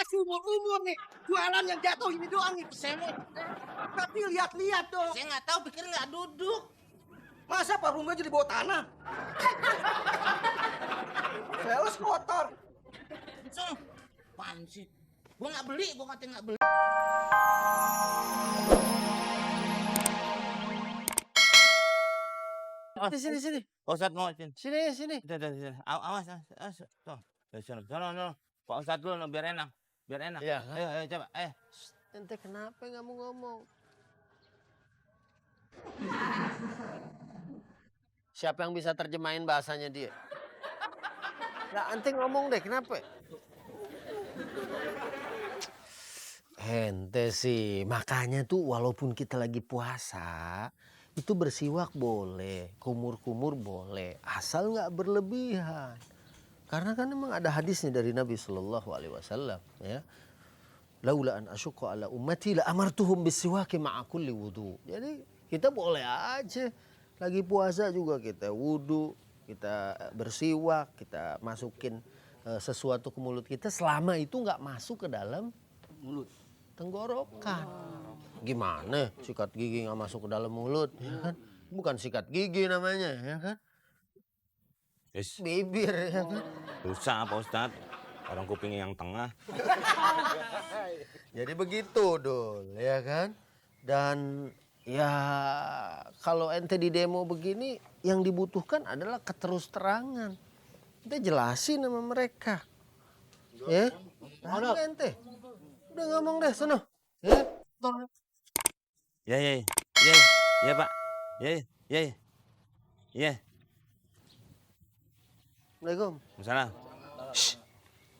Umur nih, jualan yang jatuh ini doang nih. Saya mau, Tapi lihat-lihat dong. saya nggak tahu, pikir nggak duduk. Masa parfumnya jadi bawah tanah? Sales kotor. So, apaan sih? Gua nggak beli, gua katanya nggak beli. Sini. Pak Ustadz mau sini. Sini. Sini. Awas. Tuh. Sono. Pak Ustadz dulu, biar enak. Iya. Ayo, coba. Ayo. Ente kenapa nggak mau ngomong? Siapa yang bisa terjemahin bahasanya dia? Nah, ente ngomong deh, kenapa? Ente sih, makanya tuh walaupun kita lagi puasa, itu bersiwak boleh, kumur-kumur boleh, asal nggak berlebihan. Karena kan memang ada hadisnya dari Nabi Shallallahu Alaihi Wasallam, ya. Laula an asyqa ala ummati la amartuhum bisiwaki ma'a kulli wudu. Jadi kita boleh aja lagi puasa juga kita wudu, kita bersiwak, kita masukin sesuatu ke mulut kita selama itu nggak masuk ke dalam mulut, tenggorokan. Gimana sikat gigi nggak masuk ke dalam mulut, ya kan? Bukan sikat gigi namanya, ya kan? Yes. Bibir, ya kan? Susah Pak Ustadz. Orang kupingnya yang tengah. Jadi begitu Dul, ya kan? Dan ya kalau ente di demo begini yang dibutuhkan adalah keterus-terangan. Kita jelasin sama mereka. Ya? Mana ente? Udah ngomong deh, sono. Ya? Ya Pak. Ya. Assalamualaikum. Salam.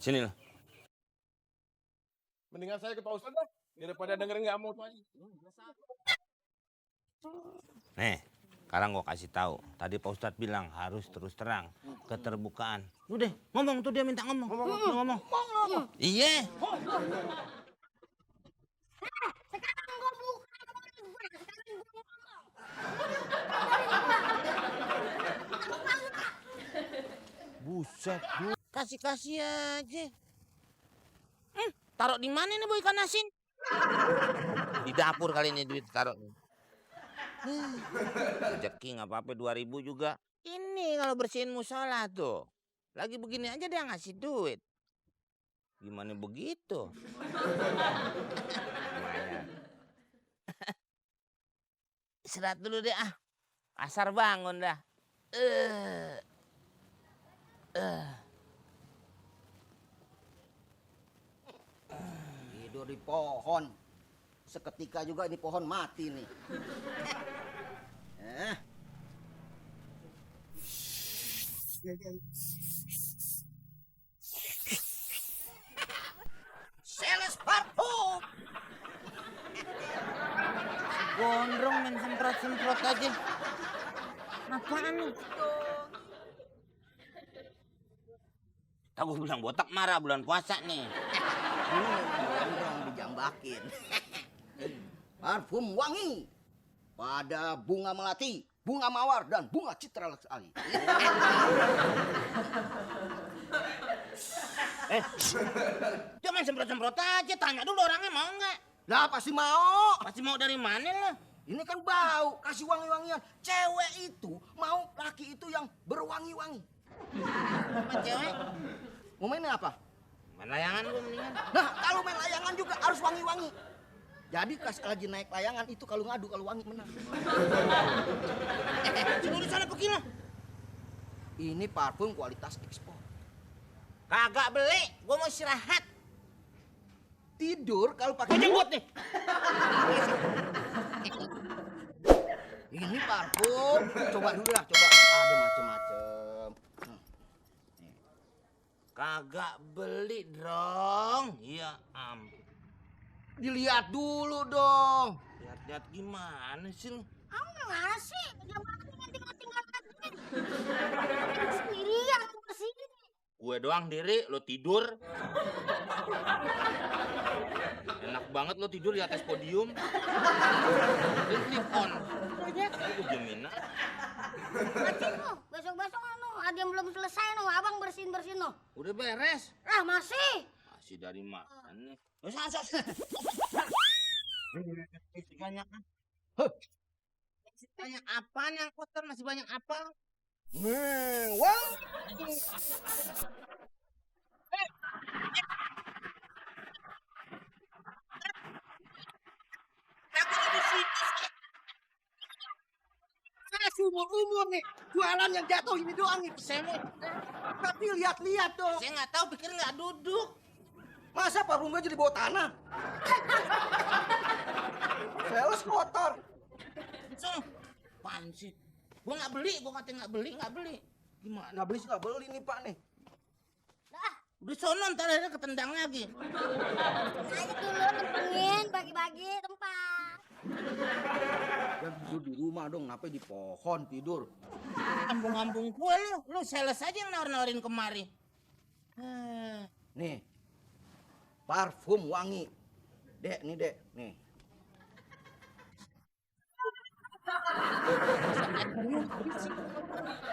Sini loh. Mendingan saya ke Pak Ustadz dah, daripada dengerin nggak mau. Nih, sekarang gua kasih tahu. Tadi Pak Ustadz bilang harus terus terang, keterbukaan. Udah, ngomong tuh, dia minta ngomong. Ngomong. Iya. Sekarang gua buka. Buset, kasih aja. Taruh di mana nih Bu ikan asin? Di dapur kali ini duit taruh. Rezeki nggak apa-apa 2.000 juga. Ini kalau bersihin musola tuh. Lagi begini aja dia ngasih duit. Gimana begitu? Istirahat dulu deh ah. Asar bangun dah. Tidur di pohon. Seketika juga ini pohon mati nih. Sales parfum. Gondrong main semprot-semprot aja. Apaan nih? Aku bilang botak marah bulan puasa nih. Gondrong dijambakin. Parfum wangi pada bunga melati, bunga mawar, dan bunga citra lestari. Dia main semprot-semprot aja, tanya dulu orangnya mau nggak? Lah pasti mau. Pasti mau dari mana lo? Ini kan bau, kasih wangi-wangian. Cewek itu mau laki itu yang berwangi-wangi. Apa cewek? Mau mainnya apa? Main layangan gue mendingan. Nah, kalau main layangan juga harus wangi-wangi. Jadi pas lagi naik layangan itu kalau ngadu, kalau wangi menang. Coba di sana pergi lo. Ini parfum kualitas ekspor. Kagak beli, gue mau istirahat. Tidur kalau pakai Jemput nih. Ini parfum. Coba dulu lah, coba. Ada macem-macem. Kagak beli dong. Ya ampun. Dilihat dulu dong. Lihat-lihat gimana sih lo? Kamu gimana sih? Jangan tinggal sendirian tuh bersini. Gue doang diri, lo tidur. Enak banget lo tidur di atas podium. Clip on. Gue jamin aja. Macin lo, besok-besok ada yang belum selesai no, abang bersihin no. Udah beres. Lah masih. Masih dari mana nih? Masih banyak kan? Masih banyak apaan yang kotor? Masih banyak apa? Wah. Umur nih, jualan yang jatuh ini doang nih. Tapi lihat-lihat dong. Saya nggak tahu, pikir nggak duduk. Masa parfumnya jadi bawah tanah? Sales kotor. So, apaan sih? Gua nggak beli, gua katanya nggak beli. Gimana? Nggak beli sih nggak beli nih Pak nih. Dah, Udah sono ntar akhirnya ketendang lagi. ayo dulu nempengin bagi-bagi tempat. Dan tidur di rumah dong, kenapa di pohon tidur? Ambung-ambung gue lu sales aja yang nawarin kemari. Nih, parfum wangi. Dek, nih Dek, nih.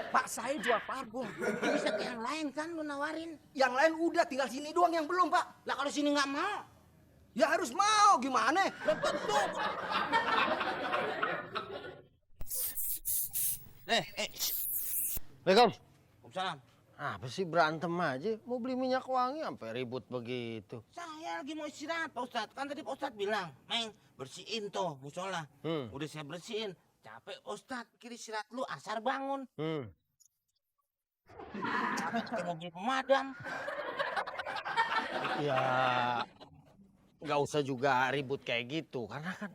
Pak, saya jual parfum. Bisa ke yang lain kan lu nawarin. Yang lain udah, tinggal sini doang yang belum, Pak. Lah kalau sini nggak mau, Ya harus mau, gimana? belum tentu. Assalamualaikum. Waalaikumsalam. Apa sih berantem aja? Mau beli minyak wangi sampai ribut begitu. Saya lagi mau istirahat Pak Ustadz. Kan tadi Pak Ustadz bilang, Meng bersihin tuh musola. Udah saya bersihin. Capek Pak Ustadz, kiri istirahat lu asar bangun. Capek pakai mobil pemadam. Ya nggak usah juga ribut kayak gitu. Karena kan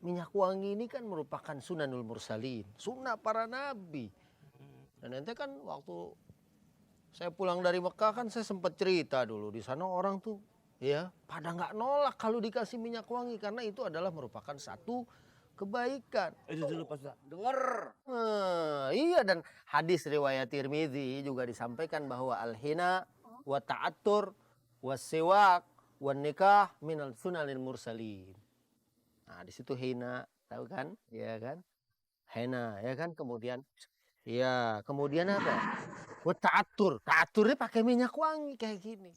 minyak wangi ini kan merupakan sunanul mursalin. Sunnah para nabi. Dan nanti kan waktu saya pulang dari Mekah kan saya sempat cerita dulu. Di sana orang tuh ya pada nggak nolak kalau dikasih minyak wangi. Karena itu adalah merupakan satu kebaikan. Itu dulu Pak Ustadz. Denger. Iya, dan hadis riwayat Tirmidzi juga disampaikan bahwa al-hina wa ta'attur wa siwak wa nikah minal sunanil mursalin. Nah, di situ hina, tahu kan? Ya kan? Hina, ya kan? Kemudian kemudian apa? Wa ta'attur. Ta'atturnya pakai minyak wangi kayak gini.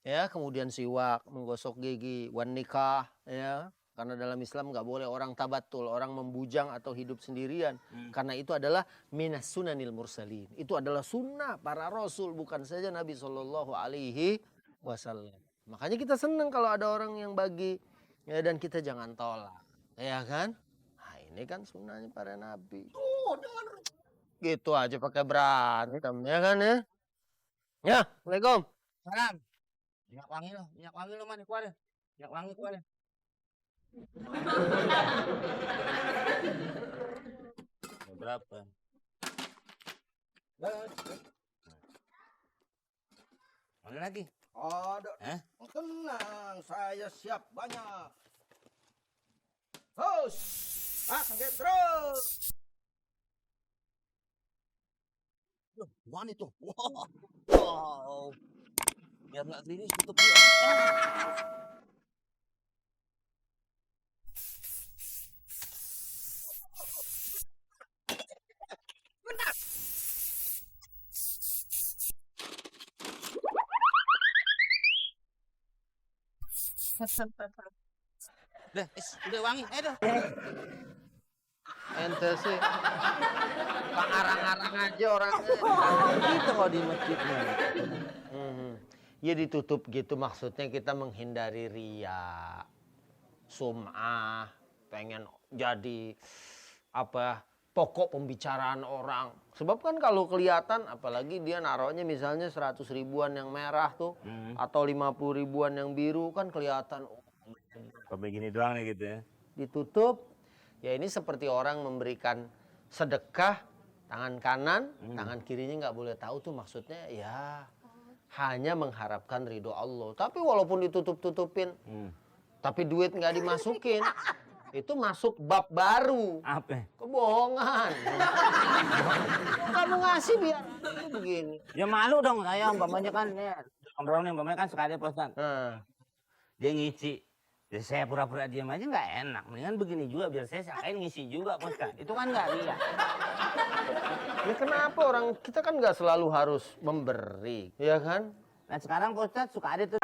Ya, kemudian siwak, menggosok gigi, wan nikah, ya. Karena dalam Islam nggak boleh orang tabatul, orang membujang atau hidup sendirian. Karena itu adalah minas sunanil mursalin. Itu adalah sunnah para rasul, bukan saja Nabi Shallallahu Alaihi Wasallam. Makanya kita senang kalau ada orang yang bagi, ya, dan kita jangan tolak, ya kan? Nah, ini kan sunnahnya para nabi. Denger. Gitu aja pakai berantem, ya kan ya? Ya, Assalamualaikum. Salam. Minyak wangi lo mana keluarin. Minyak wangi keluarin. Berapa? Mana lagi? Ada. Hah? Tenang, saya siap banyak. Hos, pakai terus. Loh, mana itu? Wow. Biar nggak gerimis tutup dulu. Udah wangi, ayo. Ente sih pengarang-arang aja orangnya. Gitu kok di masjidnya. Ya ditutup gitu, maksudnya kita menghindari riya, sum'ah, pengen jadi pokok pembicaraan orang. Sebab kan kalau kelihatan, apalagi dia naruhnya misalnya 100 ribuan yang merah tuh, atau 50 ribuan yang biru, kan kelihatan. Kok begini doang nih gitu ya? Ditutup, ya ini seperti orang memberikan sedekah, tangan kanan, tangan kirinya nggak boleh tahu tuh maksudnya ya hanya mengharapkan ridho Allah. Tapi walaupun ditutup-tutupin, tapi duit nggak dimasukin, itu masuk bab baru. Apa? Kebohongan. Kamu ngasih biar begini. Ya malu dong saya, umpamanya kan ya. Ngobrol nih, umpamanya kan sekali Pak Ustadz. Dia ngisi. Ya saya pura-pura diam aja nggak enak. Mendingan begini juga biar saya sakain ngisi juga Pak Ustadz. Itu kan nggak ria. Ya kenapa orang kita kan nggak selalu harus memberi, ya kan? Nah sekarang Pak Ustadz suka ada tuh